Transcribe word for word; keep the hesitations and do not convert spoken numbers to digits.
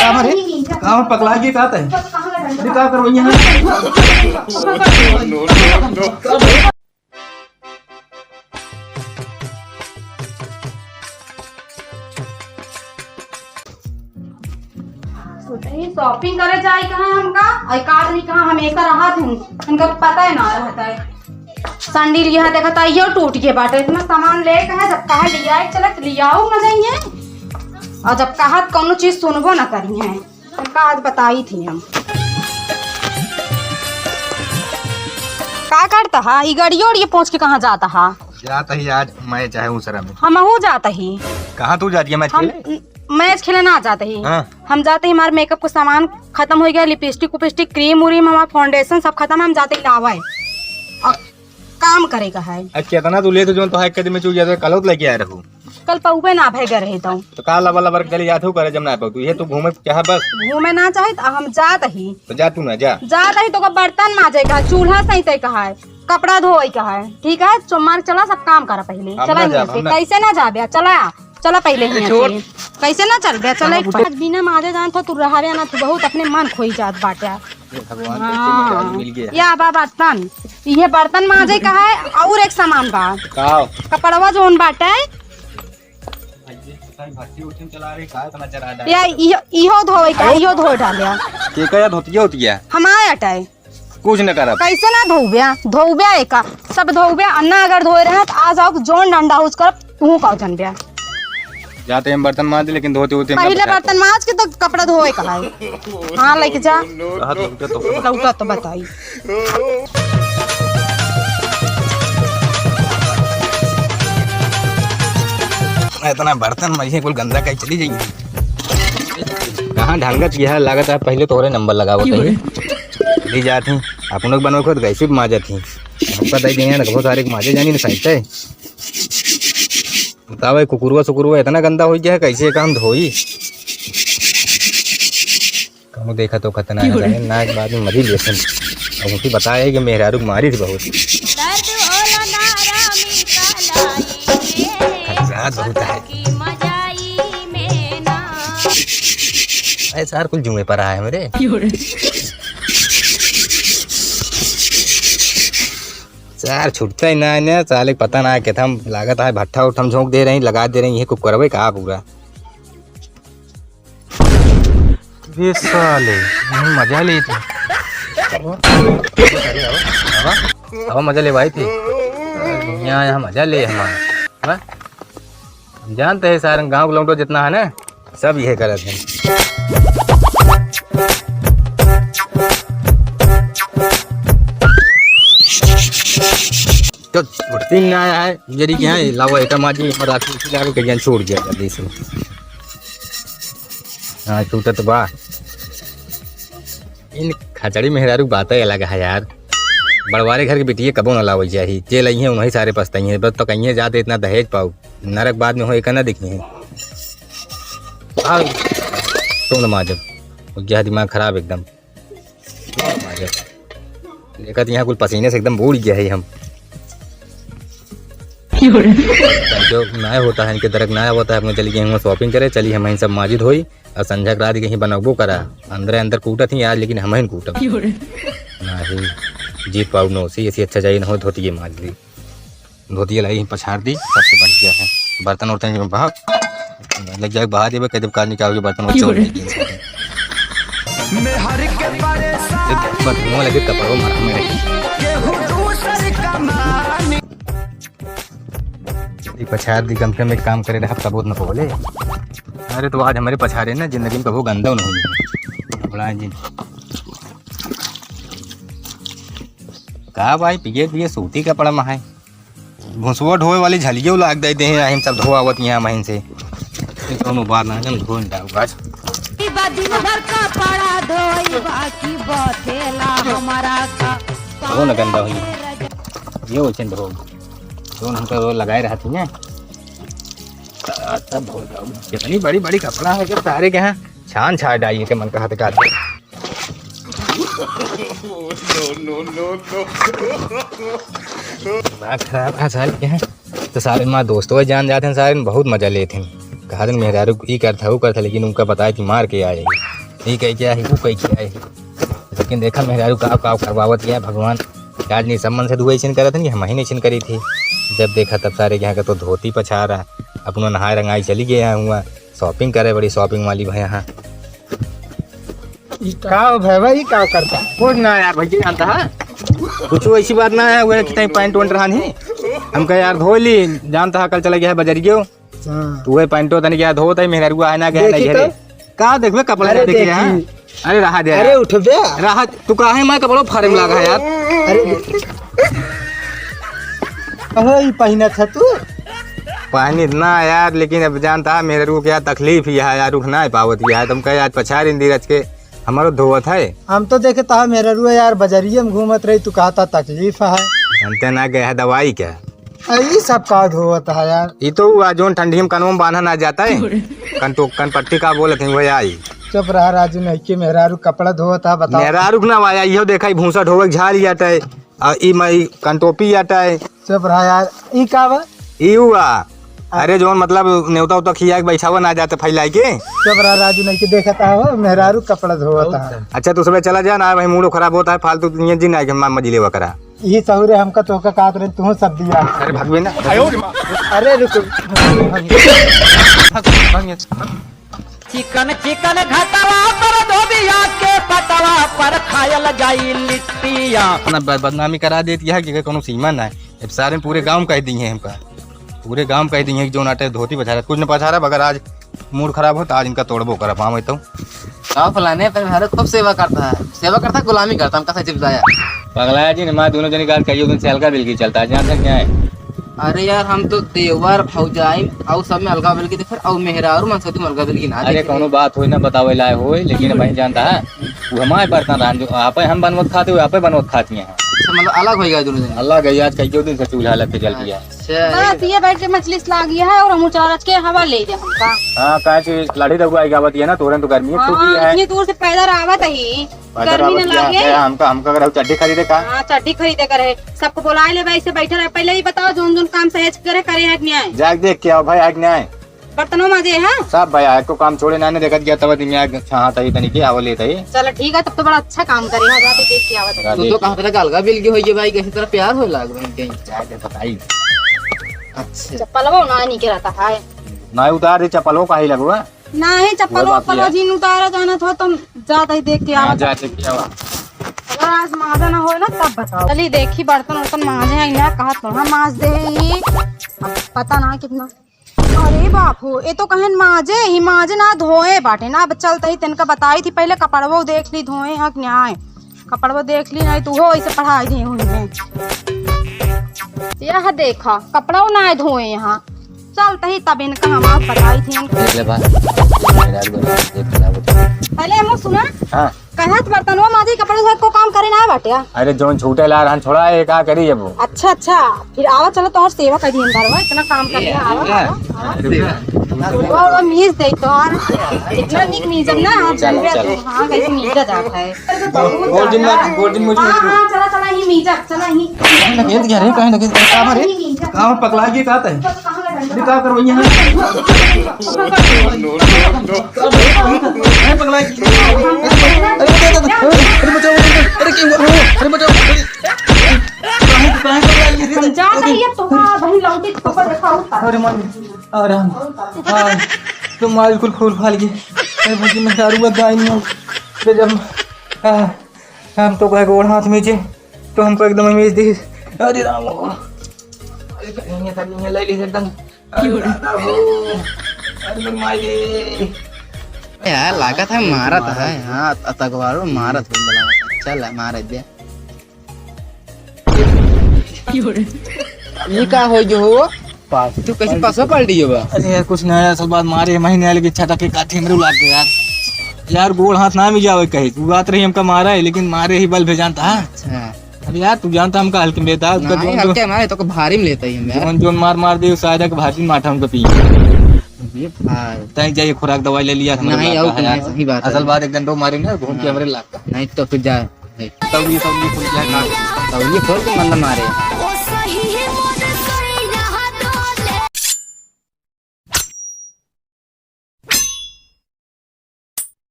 का मारे? का हम पकला के का तय? अरे का करवइया है? सोचही shopping करे जाए कहाँ हमका, और का आदमी कहाँ हमेशा रहत हूँ, इनका पता ही ना रहता है। संडील यहाँ देखा था, यो टूट गए बाटे। इतना सामान ले कहा, जब कहा लिया है, चलत लियाओ ना जाइए, और जब कहा त कौनो चीज सुनबो ना करी है। इनका आज बताई थी हम। का करता हा? ई गड़ियो उड़ियो पहुँच के कहाँ जाता हा? जाता ही आज मैं चाहे हूँ शर्म में। हमहू जाता ही। कहाँ तू जाती है मैच हम खेले? मैच खेले ना जाता ही। हाँ। हम जाते ही, हमारे makeup को सामान खत्म हो गया, lipstick उपिस्टिक, cream उरीम, हमारा foundation सब खत्म, हम जाते ही लावा है। और काम करे का है। अब कितना तू लेते जो तो है कदम में चूक जाता, कल तो लेके आए रहू। कल पौबे ना भय गए रहे तो। तो का लबर लबर के चली जाते हो करे जब ना पाऊ तू, ये तू घूमे चाहे बस। घूमे ना चाहे तो हम जात ही। तो जा तू ना जा। जात ही तो का बर्तन माजे का, चूल्हा सही तय का है, कपड़ा धोए का है, ठीक है? चो मार चला, सब काम करा पहले। हम चला ना यहाँ जाब, से। हम ना। कैसे ना जाबे? चला, चला पहले ए, यहाँ छोड़। से। कैसे ना चल बे? चला कहाँ एक बुझे? पाँच बिना माजे जान तो तू रहावे ना, तू बहुत अपने मन खोई जात बाटे। ये भगवान, हाँ। कैसे मिल गया? या बा बर्तन, ये बर्तन माजे का है और एक सामान बा। का? कपड़वा जोन बाटे। भट्टी उट्टी में चला रही, का इतना जरा डाल? या इहो, इहो धोए का, इहो धोए डाले। के का या धोतिया होती है? हमारे अटाए। कुछ न करब। कैसे ना धोब्या? धोब्या एका। सब धोब्या, अन्ना अगर धोए रहे त आ जाओ, जोन डंडा use करब, तू का जनब्या। जाते हम बर्तन माज, लेकिन धोते होते हम पहले बता बर्तन माज के तो कपड़ा धोए का है। हाँ, लेके जा। कहा तो लौटा तो। लौटा तो बताई। इतना बर्तन माजे कुल गंदा कहीं चली जाइए। कहाँ ढंगत यह लागत है, पहले तोहरे नंबर लगावत है। ले जात ही, अपनों के बनवे खुद गैसी भी माजत ही। हमका दे दिए ना, बहुत सारे माजे जानी ना साइड है। बतावे कुकुरवा सुकुरवा इतना गंदा हो गया है, कैसे काम धोई? कहूँ देखा तो खतना है, जाने ना एक बाद में मरी लेसन। अब उनकी बताए कि मेहरारू मारी थी बहुत। दर्द होला ना रामी कहलाई में, खतरा बहुत है। की मजाई में ना। अरे सार कुल जुए पर आए मेरे। सार छुट्टा ही ना है ना, साले पता ना है कितना लागत है, भट्ठा उठम झोंक दे रही, लगा दे रही, ये कुछ करवे का पूरा। बे साले, यहाँ मजा ले तू। अब मजा ले भाई थी। यहाँ, यहाँ मजा ले हमारा। हाँ? हम जानते हैं सारंग गाँव के लौंडो जितना है ना, सब यह करत हैं। तो उठती ना आया है, जरी के यहाँ लावा एटा माजी, और रात में लावे के ज्ञान छोड़ गया जल्दी से। हाँ, टूटत बा। इन खचड़ी मेहरारू बातें अलग है यार। बड़वारे घर के बिटिये कबो न लावल चाही। जे लइहे उन्हीं सारे पछताइहे। बस तो कहिए जाते इतना दहेज पाऊ। नरक बाद में हो एका ना देखिए। आओ। तुम न माजब। हो गया दिमाग खराब एकदम। देखत यहाँ कुल पसीने से एकदम बूड़ गया है हम। जो ना होता है, इनके दरक ना होता है, अपने चली गए हम shopping करे, चली हम सब माजिद होई, और संझा के रात कहीं बनबो करा, अंदर अंदर कूटत ही आज, लेकिन हम ही कूटब। नहीं, जीत पाउब नो, सी ऐसी अच्छा चाहिए ना हो, धोती ये माज ली। धोतिया लाई, पछाड़ दी, सबसे बढ़िया है। बर्तन उर्तन में बहा, लग जाए, बहा देबे, कह देब, काल निकाल के बर्तन और चौल नहीं गिन सके। मेहर के परेशान बस मुंह लगे, कपड़ों मारा में रही। केहू दूसर कमानी। ई पछाड़ दी, कम से कम एक काम करे रहा, तबो न बोले। अरे, तो आज हमारे पछाड़े ना, जिंदगी में कबो गंदा न होई। बड़ा जी। का भाई, पिए पिए सूती कपड़ा में है। भुसवा ढोए वाली झलियो लाग दे दे हैं, हम सब धोआवत यहाँ महीन से। ये दोनों बार ना हम धोन जाओ आज। ई बा दिन भर कपड़ा धोई, बाकी बथेला हमारा का। धो न गंदा होई। ये वैसे धो। धो न हमका रोज लगाए रहती हैं। आ, तब धो जाओ। कितनी बड़ी बड़ी कपड़ा है, जब सारे के यहाँ छान छाड़ डालिए के मन कहा था। No, no, no, no। दिमाग खराब है साले के हैं। तो सारे माँ दोस्तों जान जाते हैं, सारे बहुत मजा लेते हैं। कहा दिन मेहरारू ई करता, वो करता, लेकिन उनका बताए कि मार के आ जाए। ई कह के आई, ऊ कह के आई। लेकिन देखा मेहरारू काव काव करवावत गया भगवान। आज नहीं सम्मान से दुआ ऐसन करत हन कि हम ही नहीं ऐसन करी थी। जब देखा तब सारे के यहाँ का तो धोती पछार रहा, अपनो नहाए रंगाई चली गया हुआ। Shopping करे, बड़ी shopping वाली भैया। हाँ, का हो भैया, ई का करता? कुछ ना यार भैया, जानता है, कुछ ऐसी बात ना है, वो कि तई pant वैंट रहा नहीं, हमका यार धो ली, जानता है, कल चला गया है बजरियो। हाँ। तू वही pant-ओ तनी क्या धोत है, मेहरारू है ना, गया देखी नहीं तो। घरे। का देखबे, कपड़ा अरे ना देखे देखी। यहाँ। अरे रहा दे अरे यार। उठ बे। रहा, तू काहे मैं कपड़ों फाड़े में लागा है यार? अरे दे-, ओहो, ई पहिनत है तू? पहिनत ना यार, लेकिन अब जानता है मेहरारू क्या तकलीफ ही है यार, उठ ना पावत ही है। तुम कहे आज पछाड़ इन धीरज के, हमारो धोवत है। हम तो देखे ता मेहरारू यार बजरिया में घूमत रही, तू कहता तकलीफ है। हम ते ना गए है दवाई क्या? आ, ई सब का धोवत है यार? ई तो हुआ जोन ठंडी में कनवा में बांधा ना जाता है। कन तो, कन पट्टी का बोलत हैं, वही आई। चुप रहा राजू, नहीं के मेहरारू कपड़ा धोवत है, बताओ। मेहरारू के ना आया, इहो देखा, ई भूसा ढोवे के झाड़ी आटा है, आ ई मई कन टोपी आटा है। चुप रहा यार, ई का बा? ई हुआ। अरे जोन मतलब नेवता उता खिया के बैठावा ना जाते फैलाई के। चुप रहा राजू, नहीं के देखता हो, मेहरारू कपड़ा धोवत है। अच्छा, तू सुबह चला जा ना, भाई मूड खराब होता है, फालतू दुनिया जी ना के मार मजी लेवा करा। यही सहूरे हमका तोहका कहत रहे, तू सब दिया। अरे भगवे ना। अरे रुक। चिकन चिकन घटवा पर धोबिया के पटवा पर खायल जाई लिट्टिया। अपना ब-, बदनामी करा देती है कि कोनो सीमा ना है। अब सारे पूरे गांव कह दी हैं हमका, पूरे गांव कह दी हैं कि जो नाटे धोती पछाड़ा, कुछ न पछाड़ा, मगर आज मूड खराब होता, आज इनका तोड़बो करब, हाँ, मैं तो। का फलाने पे मेहरारू खूब सेवा करता है, सेवा करता है, गुलामी करता है, हमका सच्ची बताया। पगलाया जी, हमारे दोनों जने का कहियो दिन से अलगा बिलगी चलता है, जानता क्या है? अरे यार, हम तो देवर, भौजाई, और सब में अलगा बिलगी, तो फिर और मेहरारू मन से तुम अलगा बिलगी ना अरे, देखे। कौनो बात होई ना बतावे लाए होई, लेकिन भाई जानता है, वो हमारे बर्तन रहन जो, आपे हम बनवत खाते हुए, आपे बनवत खाती हैं। अच्छा, मतलब अलग हो गया दोनों जने? अलग है, आज कहियो दिन से चूल्हा लग के जल गया। अच्छा, बस ये ये बैठ के मजलिस लागी है और हम उचारज के हवा ले दे हमका। हाँ, काहे कि लाठी रघुआ आई गावत है ना, तोरन तो गर्मी है, हाँ, खूब है। इतनी दूर से पैदल आवत ही, पैदल गर्मी आवत न है, लागे। क्या हमका, हमका अगर चड्डी खरीदे का? हाँ, चड्डी खरीदे करे, सबको बुलाए ले, वैसे बैठे रहे। पहले ही बताओ, जोन जोन काम सहेज करे, करे है कि नहीं? जाके देख के आओ भाई, है कि नहीं? बर्तनों माजे, हाँ? सब भाई, आज को काम छोड़े ना, ने देखत गया तब दिन में आग छाहा तई तनी के, आवो ले तई। चलो ठीक है, तब तो बड़ा अच्छा काम करे, हाँ, जाके देख के आवत है। तू तो कहाँ तरह का अलगा बिलगी होई है भाई, कैसे तरह प्यार हो लाग बन गई? जाके बताई। अच्छा। चप्पलवा ना नहीं के रहता है। ना उतार दे चप्पलवा, काहे लगवा? नाही, चप्पलो कोई बात नहीं है। जिन उतारा जाना था, तुम जाते ही देख के हाँ, आवा। जाते के आवा। अगर आज माजा ना होए ना, तब बताओ। चली देखी, बर्तन उर्तन माजे हैं, यहाँ कहा तो हम माज दे ही। अब पता ना कितना। अरे बाप हो, ये तो कहन माजे ही, माजे ना धोए बाटे ना। अब चलते ही तिनका बताई थी, पहले कपड़वो देख ली, धोए हैं कि नहीं। कपड़वा देख ली, नहीं तो वो ऐसे पढ़ाई दे हुई है। यह देखा, कपड़वा ना धोए यहाँ। चलते ही तब इनका हम आप बताई थी इनका। देख ले बा। मेरा भी बना, देख ले बा। पहले हम सुना। हाँ। कहत बर्तनवा माजी, कपड़वा धोए को काम करे ना बाटे। अरे जोन छूटे ला रहन छोड़ा है, का करी अब? अच्छा, अच्छा। फिर आवा, चलो, तोहर सेवा कर दी अंदर, वो इतना काम कर लिया, आवा, आवा, आवा। वो, वो मीज दे तोहर, इतना निक मीजब ना, आप चल, चल। हाँ, कैसे मीजा जाता है। गोर दिन में, गोर दिन में हाँ, हाँ, चला, चला, ही मीजा, चला, ही। कहीं लगे क्या रे, कहीं लगे, का रे? कहाँ पकला के का तय? अरे, का करवैया है? कहाँ पकला के? अरे, बचाओ, अरे, बचाओ, अरे, क्या हुआ? अरे, बचाओ, अरे। काहे, काहे पकड़ाई है? हम जात हई, अब तोहार बहिन लौटी, तो ओकर देखा होता। अरे माई, आराम। हाँ, तो माई कुल खोल फाल के। अरे भौजी, मेहरारू गाय नहीं। तो जब, आ, हम तो कहे गोड़ हाथ में जे, तो हमको एकदम इमेज दी। अरे राम हो। अरे कहीं ये सब नहीं ले ली एकदम। अरे दादा हो। अरे मेरी माई रे। यार, लागत है मारत है। हाँ, अतगवारो मारत है, बोला। चल, मार दे। ये का हो जो हो? पास। तू कैसे पासवा पलटी हो बा? अरे यार, कुछ नया सब बात मारे, महीने वाले की छटक के काठी में लाग गया यार। यार, गोड़ हाथ ना मिल जावे कहे। तू बात रही हमका मारा है, लेकिन मारे ही बल भेजान था। अच्छा। अब यार, तू जानता हमका हल्के में लेता, उसका नहीं, जोन, हल्के जोन, हमारे तो को भारी में लेता ही हम यार। जोन, जोन मार, मार दे, उस आयदा के भारी माठा हमका पी। ये भाई। तैं जाइए, खुराक दवाई ले लिया, हमरे नहीं, लाग और का है नहीं, यार। सही बात है। असल बात, एक डंडो मारे ना, घूम के हाँ। हमरे लाग का। नहीं तो फिर जा। तौलिया, तौलिया खोल के है, का? तौलिया खोल के मन न मारे।